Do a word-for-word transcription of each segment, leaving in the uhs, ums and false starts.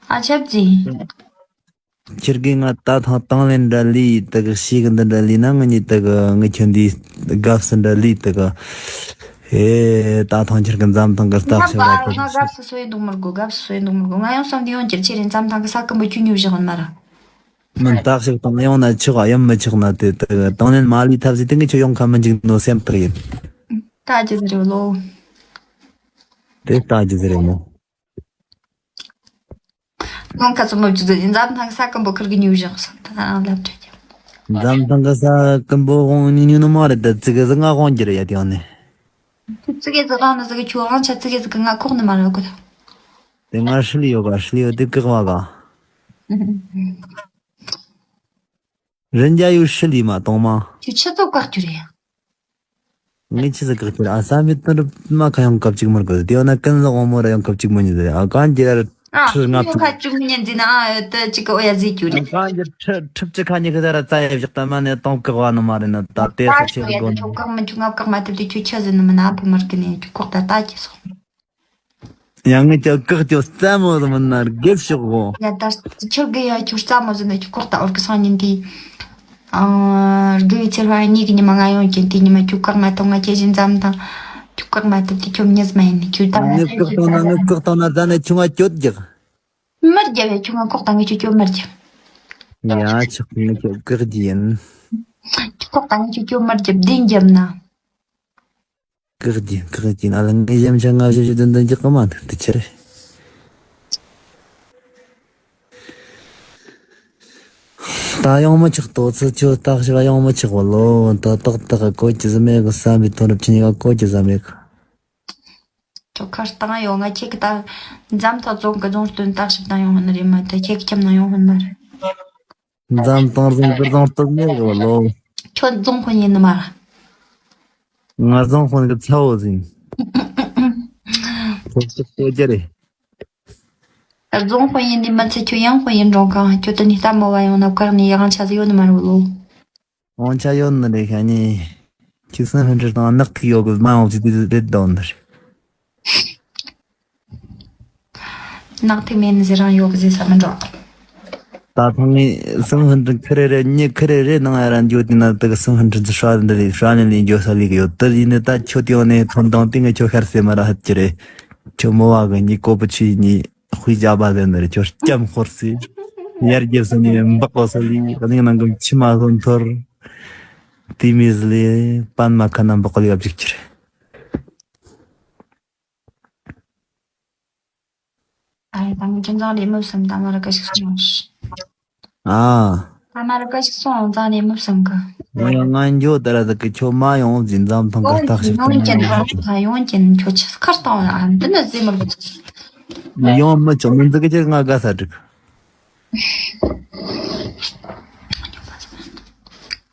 ཨ་ཆབ་ཅིག་ཁྱེད་ཀྱིས་ང་ད་ཐང་དང་ལེན་འདྲ་ལི་དེ་གི་ཤི་གི་འདི་འདྲ་ལི་ན། ང་གཉིས་དེ་གི་ངི་ཁྱོད་འདི་དགབ་སི་འདྲ་ལི་དེ་གི། ཨེ་ད་ཐང་ཁྱེད་ཀྱི་འཛམ་ཐང་གི་རྟགས་ཤིག་ལ་ད་ང་དགབ་སི་སོ་ཡི་འདུག་མི་དགོ། དགབ་སི་སོ་ཡི་འདུག་མི་དགོ། ང་ཡང་བསམ་དུ་ཡོང་ཁྱེད་ཆེ་རིན་འཛམ་ཐང་གི་ས་ཀུན་པོ་ཁྱོད་ཉུ་བཞག་ཡོད་མ་ར། མི་རྟགས་ཤིག་དང་ཡོང་ན་ཆོག་ཨ་ཡང་མི་ཆོག་ན་དེ་དེ་གི་དང་ལེན་མ་ལི་ཐབས་ཟིག་དེ་ངི་ཁྱོད་ཡོང་ཁ་མི་འཇིག་ནོ་སེམས་ཐག་ཡིན། ད་ཅི་ཟེར་རེད་ལོ། དེ་ད་ཅི་ཟེར་རེད་མོ། ནང་ཁ་ཚོ་མོ་བཅུ་ཚོ་འཛམ་ཐང་ས་ཀུན་པོ་ཁིར་གི་ཉུ་བཞག་སོང་། ད་རང་ལབ་དྲ་རྒྱབ། འཛམ་ཐང་གི་ས་ཀུན་པོ་ཧོང་ཉུ་ཉུ་ནི་མ་རེད། ད་ཙི་གི་ཟི་ང་ཧོང་གི་རེད་ཡ་དེ་ཡང་ནི། ཙི་གི་ཟི་རང་ནི་ཟི་གི་ཁྱོད་ཧང་ཆ་ཙི་གི་ཟི་གི་ང་ཁོག་ནི་མ་རེད་གོ་ད། དེ་ང་ཧྲི་ལི་ཡོད་ག་ཧྲི་ལི་ཡོད་དེ་ཀག་བ་ག་རིན་རྒྱ་ཡོད་ཧྲི་ལི་མ་གཏོང་མ། ཁྱོད་ཆི་ཚོ་བཀག་རྒྱུ་རེད། ངས་ཆི་ཟིག་བཀག་རྒྱུ་རེད། ཨ་ས་མི་དོན་རུ་མ་ཁ་ཡོང་སྐབས་གཅིག་མར་དགོས། དེ་ཡོད་ན་ཀུན་ལ་དབང་མོ་ར་ཡོང་སྐབས་གཅིག་མ་ཉིད་རེད། ཨ་གང་རྒྱལ་ཨ་ཁྲི་ལྔ་ཁྱོད་ཁ་བཅུག་མི་ཉན་ཟིན་ན་ཨ་ཡོད་དུ་གཅིག་གི་ཨོ་ཡ་ཟིག་རྒྱུ་རེད། གང་རྒྱལ་ཁྲི་ཁྲི་བཅུ་ཁ་ཉི་ཁ་ཟ་ར་རྩ་ཡ་བཞག་ད་མ་ནས་གཏོང་བཀག་བ་ནི་མ་རེད་ན། ད་དེ་ད་ས་ཆེ་ཁྱོད་ཡ་དགོ་ད་ནི་ཁྱོད་བཀག་མི་ཁྱོད་ང་བཀག་མ་ཐུབ་དུས་ཁྱོད་ཆི་ཟིན་ནི་མིན་ན། ཨ་ཕོ་མར་གི་ནས་ཁྱོད་ཁོག་ད་ད་ཅི་སོང་། ཡང་ངས་ཀྱང་བཀག་ཀྱང་རྩ་མོ་ཟིན་མིན་ན་རྒྱབ་ཤོག་གོ། ཡ་ད་ཁྱོད་གི་ཡ་ཁྱོད་རྩ་མོ་ཟིན་ན་ཁྱོད་ཁོག་ད་འོར་གི་སང་ཉིན་དེ། ཨ་དགུ་བའི་ཚེ་ཕ་གཉིས་ཀྱི་ཉི་མ་ང་ཡོང་གྱིན་དེ་ཉི་མ་ཁྱོད་བཀག་མ་གཏོང་ང་ཁྱེད་བཞིན་འཛམ་དང་། ཁྱོད་བཀག་མ་ཐུབ་དེ་ཁྱོད་མྱི་ཟིན་མ་ཡིན་ནི་ཁྱོད་ད་ང་ངས་བཀག་བཏང་ན་ངས་བཀག་བཏང་ན་ད་ནས་ཁྱོད་ང་གྱོད་རྒྱག་མར་རྒྱབ་ཡ་ཁྱོད་ང་ཁོག་ད་ངས་ཁྱོད་ཁྱོད་མར་རྒྱབ། ཡ་ཆག་ངས་ཁྱོད་བཀག་རྒྱུ་ཡིན། ཁྱོད་ཁོག་ད་ངས་ཁྱོད་ཁྱོད་མར་རྒྱབ་བདེན་རྒྱབ་ན། བཀག་རྒྱུ་བཀག་རྒྱུ་ཨ་ལ་ངས་ཡམ་ཆ་ལྔ་བཞི་བཞི་བདུན་བདུན་རྒྱག་གི་མ་འདུག་དེ་ཆི་རེད། ད་ཡོང་མི་ཆོག་ཏོ་ཚུལ་ཁྱོད་བརྟག་ཞིབ་ཡོང་མི་ཆོག་བ་ལོ། ད་ཏག་ཏག་གི་གོ་རྒྱུ་ཟིན་མེད་གི་བསམ་པའི་དོན་རབ་ཆེན་ཡོད་གོ་རྒྱུ་ཟིན་མེད་གི་ཁྱོད་ཁ་བཏང་ཡོང་ང་ཁྱེད་ཀྱི་ད་འཛམ་ཐག་རྫོང་གི་རྫོང་སྟོན་བརྟག་ཞིབ་བཏང་ཡོང་ཧོན་རེད་མ་ད་ཁྱེད་ཀྱི་ཁྱིམ་ནང་ཡོང་ཧོན་མ་རེད། འཛམ་དང་རྫོང་གི་རྫོང་སྟོད་མེད་གི་ལོ། ཁྱོད་རྫོང་དཔོན་ཡིན་ནི་མ་ར། ང་རྫོང་དཔོན་གི་ཚ་བོ་ཟིན། ཁོ་ཚོ་ཁོ་རྒྱ་རེད། རྫོང་དཔོན་ཡིན་ནི་མ་ཚད་ཁྱོད་ཡང་དཔོན་ཡིན་རོང་གང་ཁྱོད་དུ་ནི་ལྟ་མོ་བ་ཡོང་ན་བཀག་ནི་ཡ་གང་ཆ་ཟི་ཡོད་ནི་མ་རུ་ལོ། འོང་ཆ་ཡོད་ནི་རེད་ཤ་ནི། ཁྱོད་སེམས་ཧུན་ཁྲིར་དང་ནག་ཐིག་ཡོད་གི་མ་ཡོང་ཅི་དེ་རེད་དོན་ནི་རེད། ནག་ཐིག་མེད་ནི་ཟེར་རང་ཡོད་གི་ཟེར་ས་མི་འགྲོ། ད་ཐང་ངས་སེམས་ཧུན་ཁྲིར་ཁི་རེ་རེ་ཉི་ཁི་རེ་རེ་ནང་ཡ་ར་འགྱོ་དེ་ན་དེ་གི་སེམས་ཧུན་ཁྲིར་ཚི་ཧྲ་འདི་རེད་ཧྲ་ནི་ལས་འགྱོ་ས་ལི་གི་ཡོད་དེ་ཡིན་ནི་ད་ཁྱོད་དེ་ཡོང་ནས་ཐོན་དང་དེ་ངས་ཁྱོད་ཤར་སེ་མ་ར་ཧད་ཀྱི་རེད། ཁྱོད་མོ་བ་གི་ཉི་ཀོ་པུ་ཆུ་ཉི་དཔེ་བྱ་བ་ཟེར་ནི་རེད། ཁྱོད་སྐྱམ་ཤོར་སི་ཡར་རྒྱབ་སོ་ནི་འབག་གོ་སོ་ལི་གླིང་ནང་གི་མཆི་མ་སོ་འཐོར། དེ་མི་ཟི་ལི་པན་མ་ཁ་ན་འབག་གོ་ལི་ཡབ་ཅིག་ཁྱེར། ཨ་རེ་ད་ངི་ཅུང་ཙང་ལས་མི་བསམ་ད་མ་ར་ཀ་ཞིག་སོང་ཨ། ད་མ་ར་ཀ་ཞིག་སོང་ཙང་ལས་མི་བསམ་གི་ང་ཡང་ང་འགྱོ་ད་ར་ད་གི་ཁྱོད་མ་ཡོང་ཟིན་ཙམ་ཐང་གི་ཡོང་རྟགས་ཞིག་ཡོང་ཅན་ད་ཡོང་ཅན་ཁྱོད་ཆི་ཁར་བཏང་ཨ་འདི་ནི་ཟེ་མར་གི་ཡོང་མི་ཆོག་མི་འདི་གི་ཅིག་ང་དགའ་ས་འགྲིག་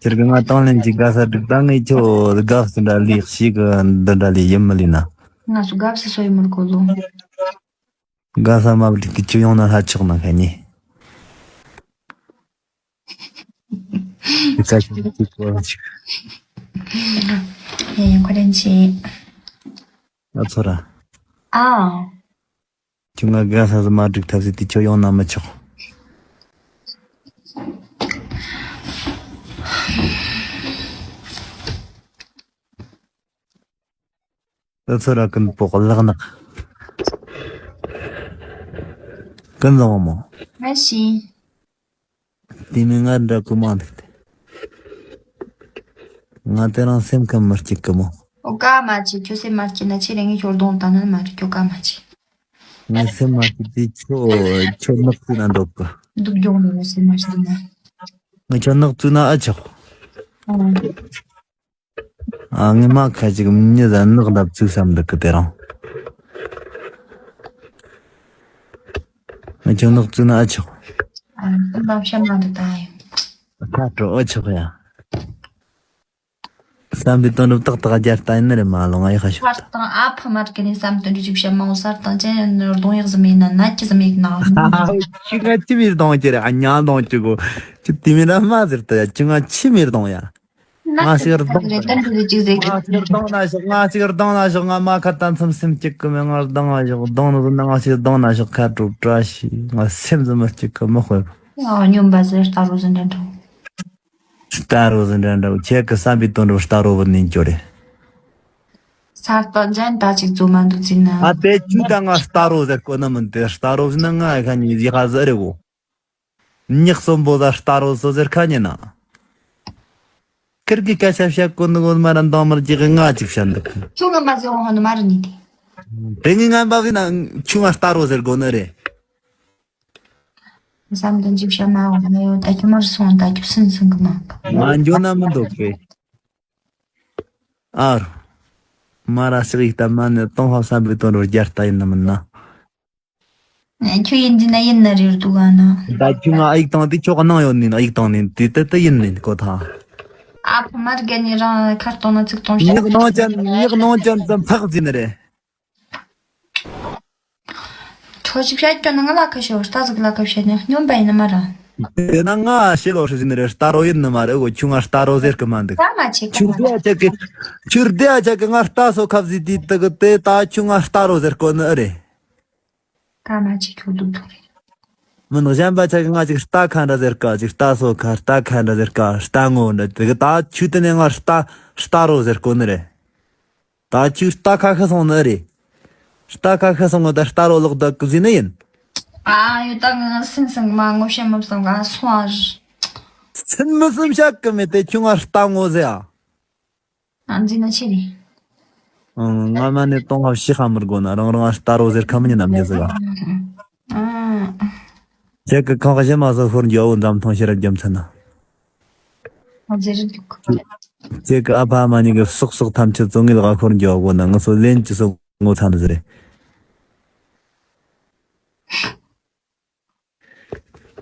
ཁྱེད་ཀྱི་ང་དང་ལེན་གྱི་དགའ་ས་འགྲིག་ད་ངས་ཁྱོད་དགའ་ས་འདྲ་ལི་ཞིག་གི་འདི་འདྲ་ལི་ཡིན་མི་ལི་ན། ང་སུ་དགའ་ས་སོ་ཡི་མར་གོ་ལོ། དགའ་ས་མ་འགྲིག་གི་ཁྱོད་ཡོང་ན་ལྷ་ཆགས་ན་ཁ་ཉེ། དགའ་ས་འགྲིག་གི་ཁྱོད་ཡོང་ཆིག་ཡེ་ཁོ་རེན་ཆི། ཨ་ཚོ་ར། ཨ། ཁྱོད་ང་དགའ་ས་ཟི་མ་འགྲིག་ཐབས་ཟི་དེ་ཁྱོད་ཡོང་ན་མི་ཆོག་ཨ་ཚོ་ར་ཀུན་པོ་ལག་ནག་ཀུན་ལ་འོང་མོ། ང་ཤི། དེ་མིན་ང་འདྲ་ཀུ་མ་འདུག་སྟེ། ང་དེ་རང་སེམས་ཁམས་མི་སྐྱིད་ཀི་མོ། ཨོ་ཀ་མ་ཅི་ཁྱོད་སེམས་མ་སྐྱིད་ན་ཆི་རེད། ངས་ཁྱོད་གདོང་བཏང་ན་མ་རེད། ཁྱོད་ཀ་མ་ཅི། ངས་སེམས་མ་སྐྱིད་དེ་ཁྱོད་ཁྱོད་ནག་ཙུ་ན་འདོད་གི། སྡུག་གྱོང་རེད། ངས་སེམས་མ་སྐྱིད་ན། ངས་ཁྱོད་ནག་ཙུ་ན་ཨ་ཆོག་ཨོ། ཨ་ངས་མ་ཁ་ཅིག་མི་ཟ་ནག་ལབ་ཚུགས་བསམ་འདུག་གི་དེ་རང་། ང་ཁྱོད་ནག་བཙུགས་ན་ཨ་ཆོག་ཨ་ནི་བཤད་མ་འདུག་ད་ཡིན། ཁ་དྲོ་ཨ་ཆོག་ཡ། བསམ་པའི་དོན་རུ་ཏག་ཏག་རྒྱལ་ལྟ་ཡིན་ནི་རེད་མ་ལོ། ང་ཡི་ཁ་ཤོག་ཁ་ད་དང་ཨ་ཕ་མར་གི་ནས་བསམ་དོན་རུ་ཅིག་བཤད་མ་འོང་སར་དང་ཅན་གདོང་ཡག་ཟི་མེད་ན་ན་ཅི་ཟི་མེད་ན། ཁྱི་ང་ཁྱི་མིར་གཏོང་གི་རེད། ཨ་ཉག་གཏོང་གི་གོ། ཁྱི་དེ་མིན་ར་མ་ཟེར་ད་ཡ། ཁྱི་ང་ཁྱི་མིར་གཏོང་ཡ། ང་ཞིག་རྡུང་། རེད། ད་འགྲོ་རེ་ཅིག་ཟེར་གི། ང་ཞིག་རྡུང་ན་ཞོག་ང་ཞིག་རྡུང་ན་ཞོག་ང་མ་ཁ་ད་མཚམས་སེམས་སྐྱིད་གི་མེད། ང་རྡུང་ན་ཞོག་རྡུང་ནི་ན་ང་ཞིག་རྡུང་ན་ཞོག་ཁ་དྲོ་བཀྲ་ཤིས། ང་སེམས་ཟིན་མི་སྐྱིད་གི་མི་དཔེ། ཨ་སྨྱོན་པ་ཟེར། རྟ་རོ་ཟིན་འདྲ་འགྲོ། རྟ་རོ་ཟིན་འདྲ་འགྲོ། ཁྱེད་ཀྱི་བསམ་པའི་དོན་འགྲུབ་རྟ་རོ་བུ་ནས་འགྱོ་རེད། ས་རྟ་འཇན་ད་ཅིག་བཙོ་མ་འདུག་ཟིན་ན། ཨ་དེ་ཁྱོད་ད་ང་རྟ་རོ་ཟེར་གོ་ནི་མིན། དེ་རྟ་རོ་ཟིན་ན་ང་ཁ་ཉིན་ཡི་ཧ་ཟི་རེ་གོ། ཉག་གསོན་པོ་ཟ་རྟ་རོ་སོ་ཟེར་ཁ་ཉན་ན། ཁིར་གི་སྐད་ཆ་བཤད་གོ་ནི་གོ་མ་ར་འདང་མར་ཅིག་གི་ང་ཅིག་བཤད་འདུག་ཁྱོད་ང་མ་ཟེར་འོང་ཧ་ནི་མ་རུ་ནི་དེ། དེ་ངའི་ངན་པ་གི་ན་ཁྱོད་ང་རྟ་རོ་ཟེར་གོ་ནི་རེད། བསམ་དོན་ཅིག་བཤད་མ་འོང་ན་ཡོད། ད་ཁྱོད་མར་སོང་། ད་ཁྱོད་སིན་སིན་གི་མ། ང་འགྱོ་ན་མི་འདུག་གི། ཨ་རོ། མ་ར་ཞིག་ཡིག་ད་མ་ནི་ཏོང་ཧ་བསམ་པའི་དོན་རུ་རྒྱལ་རྟ་ཡིན་ནི་མིན་ན། ཁྱོད་ཡིན་གྱི་ན་ཡིན་ན་རེད་འདུག་ག་ན། ད་ཁྱོད་ང་ཨ་ཡིག་བཏང་དུས་ཁྱོད་ཀ་ནང་ཡོད་ནི་ན་ཨ་ཡིག་བཏང་ནི་དེ་ལྟ་ལྟ་ཡིན་ནི་གོ་ཐལ། ཨ་ཕ་མར་རྒན་ནི་རང་ཁ་གཏོང་ན་ཚིག་གཏོང་ཤེས། ཉག་ནང་ཅན་ཉག་ནང་ཅན་ཙམ་ཕག་ཟིན་ནི་རེད། ཁྱོད་ཅིག་བཤད་ཀྱང་ན་ང་ལ་ཁ་ཤོར། རྟ་ཟིག་ལ་ཁ་བཤད་ནི་སྨྱོན་པ་ཡིན་ནི་མ་ར། དེ་ན་ང་ཤེས་ལོ་ཧྲི་ཟིན་ནི་རེད། རྟ་རོ་ཡིན་ནི་མ་རེད། འོ་ཁྱོད་ང་རྟ་རོ་ཟེར་གི་མ་འདུག་ད་མ་ཆེ་ག་ཁྱོད་མ་ར། དེ་ཨ་ཅག་གི་ཁྱོད་དེ་ཨ་ཅག་གི་ང་རྟ་སོ་ཁབ་ཟིན་དུས་དེ་གི་དེ་ད་ཁྱོད་ང་རྟ་རོ་ཟེར་གོ་ནི་ཨེ་རེད། ད་མ་ཅིག་ཁྱོད་སྡུག་ཐུག་རེད། མི་ནག་གཞན་པ་ཆ་གི་ང་ཅིག་རྟ་ཁ་འདྲ་ཟེར་ཀ་ཅིག་རྟ་སོ་ཁ་རྟ་ཁ་འདྲ་ཟེར་ཀ་རྟ་ངོ་འདྲ་དེ་གི་ད་ཁྱོད་དེ་ནས་ང་རྟ་རྟ་རོ་ཟེར་གོ་ནི་རེད། ད་ཁྱོད་རྟ་ཁ་ཤི་སོང་ནི་རེད། རྟ་ཁ་ཤི་སོང་ངོ་ད་རྟ་རོ་ལོག་ད་ཀི་ཟིན་ནི་ཡིན། ཨ་ཡོད་ད་ང་སིན་སིན་མ་ངོ་ཤེས་མི་སོང་ག་སོང་ཨ། སིན་མི་སིན་བཤད་གི་མེད་དེ་ཁྱོད་ང་རྟ་ངོ་ཟེར་ཨ། ཨ་འཛིན་ན་ཆེ་རེད། ཨང་། སྔ་མ་ནས་སྟོང་ཧ་ཤི་ཧ་མི་དགོ་ན་རང་རང་ཨ་རྟ་རོ་ཟེར་ཁ་མི་ཉན་ནམ་ཉེ་ཟེར་བ། ཨང་། ཁྱེད་ཀྱི་ཁང་ཁ་ཞེ་མ་སོ་ཤོར་འགྱོ་འོ་འཛམ་ཐང་ཤེས་རབ་རྒྱ་མཚན་ན། ཨ་ཟེར་འདུག་ཁྱེད་ཀྱི་ཨ་ཕ་ཨ་མ་གཉིས་ཀྱི་སྲོག་སྲོག་ཐམས་ཅད་བཙོང་ངེ་ལ་ཤོར་འགྱོ་དགོ་ན་ང་ཚོ་ལན་གྱི་སོ་ངོ་ཚ་འདི་ཟེར།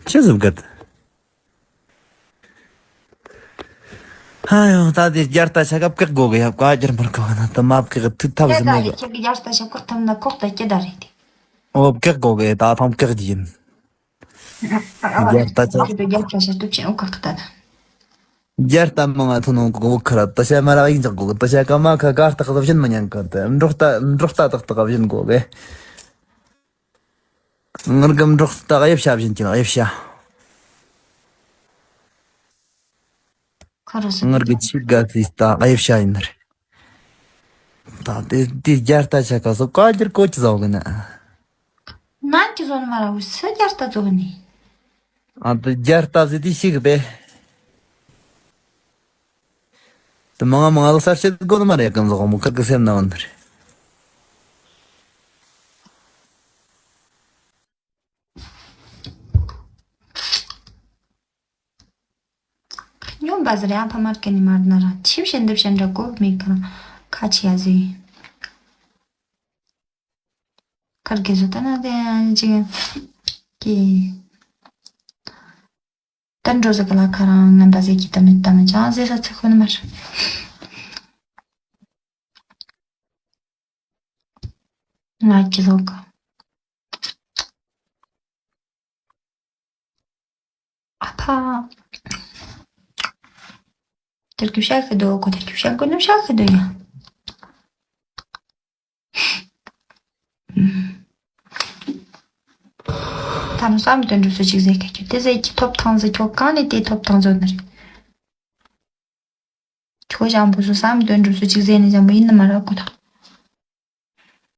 ཆི་ཟིག་གི། ཧ་ཡོ་ད་དེ་རྒྱལ་རྟ་ཆ་སྐབས་བཀག་དགོ་གི་ཡ་བཀའ་རྒྱར་མར་གོ་ན་ད་མ་བཀག་ཐུག་ཐབས་ཟིན་མེད་གི། ཁྱེད་ཀྱི་རྒྱལ་རྟ་ཆ་བཀག་ཐུབ་ན་ཁོག་ད་སྐྱིད་ད་རེད་དེ། ཨོ་བཀག་དགོ་གི་ད་ཐང་བཀག་རྒྱུ་ཡིན། རྒྱལ་རྟ་ཆ་རྒྱལ་རྟ་ཆ་སྟོབས་ཆེན་ཨོ་བཀག་ད་ད། རྒྱལ་རྟ་མང་ང་ཐུ་ནང་གོ་ཁ་ར་ད་ཤ་མ་ར་ཡིན་ཅག་གོ་ད་ཤ་ཀ་མ་ཁ་གར་ཏག་ཏག་བཞིན་མ་ཉན་གི་ད་འབྲོག་རྟ་འབྲོག་རྟ་ཏག་ཏག་བཞིན་གོ་གི། ངར་གམ་འབྲོག་རྟ་གཡབ་ཤ་བཞིན་གྱི་གཡབ་ཤ། ཁ་རོ་སི་ངར་གི་ཆི་ག་སི་རྟ་གཡབ་ཤ་ཡིན་ནར། ད་དེ་དེ་རྒྱལ་རྟ་ཆ་ཀ་སོ་ཀ་རྒྱར་གོ་ཅི་ཟོ་གི་ན། ནང་གི་ཟོ་ནི་མ་ར་འུ་སི་རྒྱལ་རྟ་ཟོ་གི་ནི། ཨ་དེ་རྒྱལ་རྟ་ཟི་དེ་ཤི་གི་པེ། དེ་མང་ང་མང་ང་ལ་གསར་བཤད་དགོ་ནི་མ་རེད་གང་ཟོ་མོ་ཁར་གི་སེམས་ནང་ནི་རེད། སྨྱོན་པ་ཟེར་ཡང་ཕ་མར་ཀན་ནི་མར་ན་ར་ཆིབ་ཞན་འདེབས་ཞན་འདྲ་གོ་མི་ཁ་ཁ་ཆི་ཡ་ཟི། ཁར་གི་ཟོ་ད་ན་དེ་ཅི་གི། ད་འགྲོ་ཟེར་གི་ལ་ཁ་རང་ངན་པ་ཟེར་གི་ད་མི་ད་མི་ཅང་ཟེར་ས་ཚེ་ཁོ་ནི་མར། ང་ཅི་ཟོ་གི། ཨ་ཕ། དེར་གི་བཤད་ཤི་འདུག་གོ་དེར་གི་བཤད་དགོས་ནི་བཤད་ཤི་འདུག་ཡ། ད་ནི་བསམ་དོན་འགྲུབ་སུ་ཅིག་ཟེར་ཁ་ཁྱོད་དེ་ཟེར་གྱི་ཐོབ་ཐང་ཟེར་ཁྱོད་གང་ནས་དེ་ཐོབ་ཐང་ཟོ་ནི་རེད། ཁྱོད་ཞང་བུ་སུ་བསམ་དོན་འགྲུབ་སུ་ཅིག་ཟེར་ནི་ཞང་བུ་ཡིན་ནི་མ་ར་གོ་ཐང་།